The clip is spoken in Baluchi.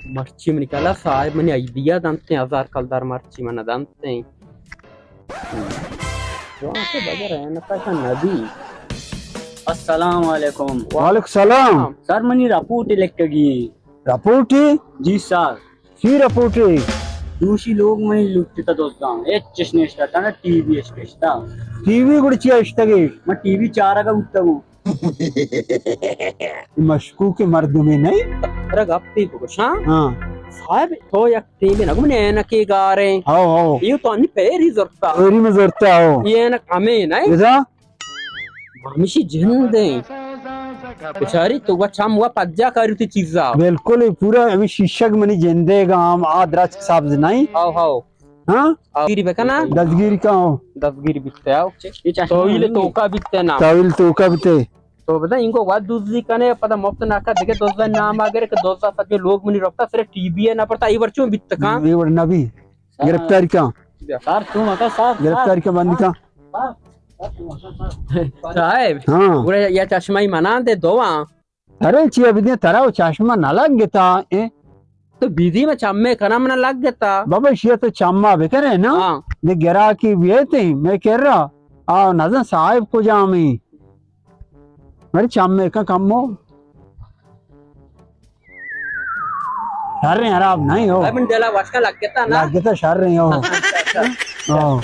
مرچی منی کلا صاحب منی آئیڈیا دنتیں، ہزار کلدار مرچی من دنتیں۔ جوان تو بگر اینکا نبی۔ السلام علیکم۔ وعلیکم السلام۔ سر، منی رپورٹ لکھگی۔ رپورٹ؟ جی سر۔ چی رپورٹ؟ دوشی لوگ منی لٹتا دزاں، ہچ چش نشتا، تنا ٹی وی اش کشتا۔ ٹی وی گڑ چی اشتگی؟ من ٹی وی چارگا اٹھتا ہوں۔ مشکوک مردمے نہیں؟ ترا گپے بگوشاں۔ ہاں۔ صاحب، تو یک ٹیمے نگو من اینکے گاریں۔ How, how. ایو تو انی پیری زرتا۔ پیری میں زرتا، ہاؤ۔ یہ اینک ہمیں نہیں؟ ادا؟ ہمیشی جند ہیں۔ بچاری تو وہ چم وہ پجا کاری تی چیزا۔ بالکل، یہ پورا ہمیں شیشگ منی جندے گا ہم آ درچک سبز نہیں۔ How, how. ہاں؟ دزگیری بکنا؟ دزگیری کا ہو؟ دزگیری بیتے آؤ۔ تاویل توکا بیتے نا۔ تاویل توکا بیتے۔ تو بدا انگو واد دزی کنے، پدا مفت ناکا دگہ دزا نام آگرے کہ دزا سجو لوگ منی رفتا سر ٹی بی ہے نہ پڑتا، ای ورچوں بیت کان؟ ای ور نبی۔ گرفتاری کان؟ سر تو مکا سر۔ گرفتاری کان بندی کان؟ صاحب۔ ہاں۔ گڑا یا چشمہ ای منان دے دو آن۔ ارے چیا بدیں، ترا و چشمہ نہ لگتا، اے؟ تو بیدی میں چمے کنا من لگتا۔ بابا شیا تو چما بکنے نا۔ ہاں۔ دے گراکی بیتے، میں کر رہا، آ نزن صاحب کجامی۔ مرے چمے کن کمو۔ شر ہیں، خراب نہیں ہو۔ بھائی من دلا وشکا لگتا نا۔ لگتا شر ہیں ہو۔ اچھا، اچھا۔ ہاں۔